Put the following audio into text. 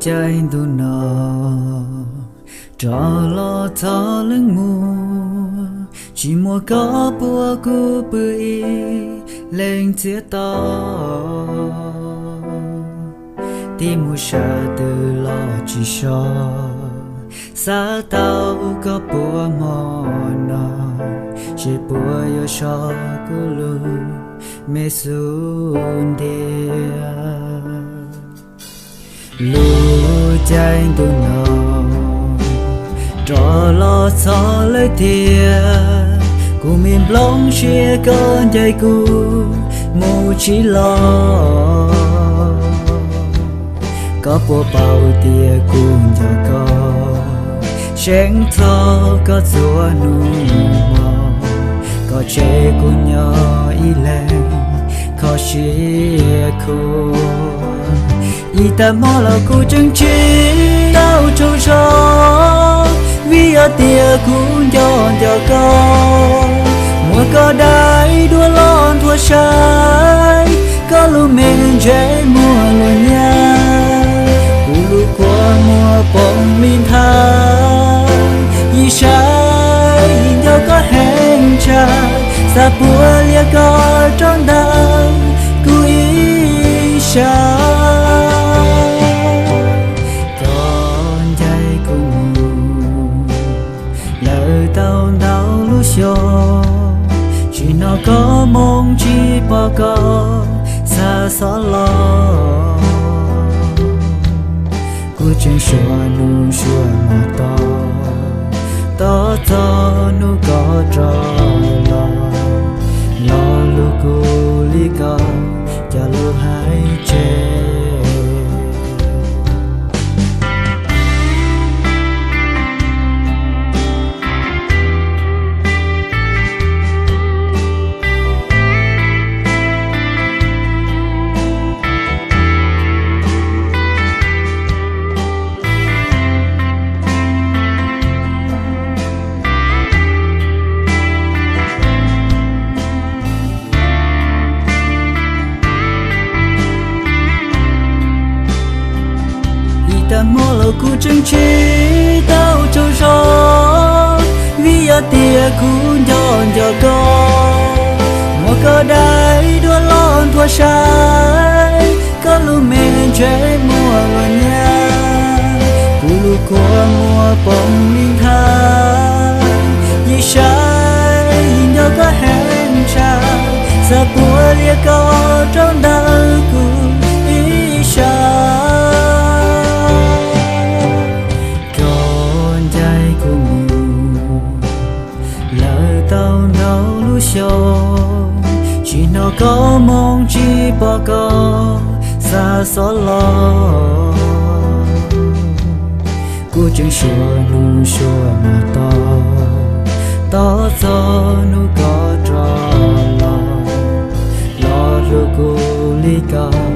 Caij ntuj no rov los txog leej muam, tsis muaj koj puag kuv pw ib leeg txiav to. Tib mus sab twg los tsis so, xav tau koj puag hmo no, seb puas yuav so kuv lub me xub ntiag. Lub caij ntuj no rov los txog lawm tiag, kuv me nplooj siab koj ncaim kuv mus tsis los. Koj puas paub tias kuv nco koj, seev txog koj txhua hnub hmo, koj tseg kuv nyob ib leeg kho siab khuav. Ib tag hmo los kuv tseem tsis tau tsaug zog, vim yog tias kuv nco nco koj. Muab koj daim duab los nthuav saib, koj lub me ntsej muag luag nyav, kuv lub kua muag poob li nthav. Yim saib nco koj heev tshaj, xav puav lias koj rau ntawm kuv ib sab. Koj ncaim kuv mus lawm tau ntau lub xyoo, tsim nyog koj moo tsis pom koj xa xob los. Kuv tseem suav hnub suav hmo tos, tos txog hnub koj rov los, los hlub kuv li koj cov lus hais tseg. Ib tag hmo los kuv tseem tsis tau tsaug zog, vim yog tias kuv nco nco koj. Muab koj daim duab los nthuav saib, koj lub me ntsej muag luag nyav, kuv lub kua muag poob li nthav. Yim saib nco koj heev tshaj, xav puav lias koj rau ntawm kuv ib sab. Koj ncaim kuv mus lawm tau ntau lub xyoo, tsim nyog koj moo tsis pom koj xa xob los. Kuv tseem suav hnub suav hmo tos, tos txog hnub koj rov los, los hlub kuv li koj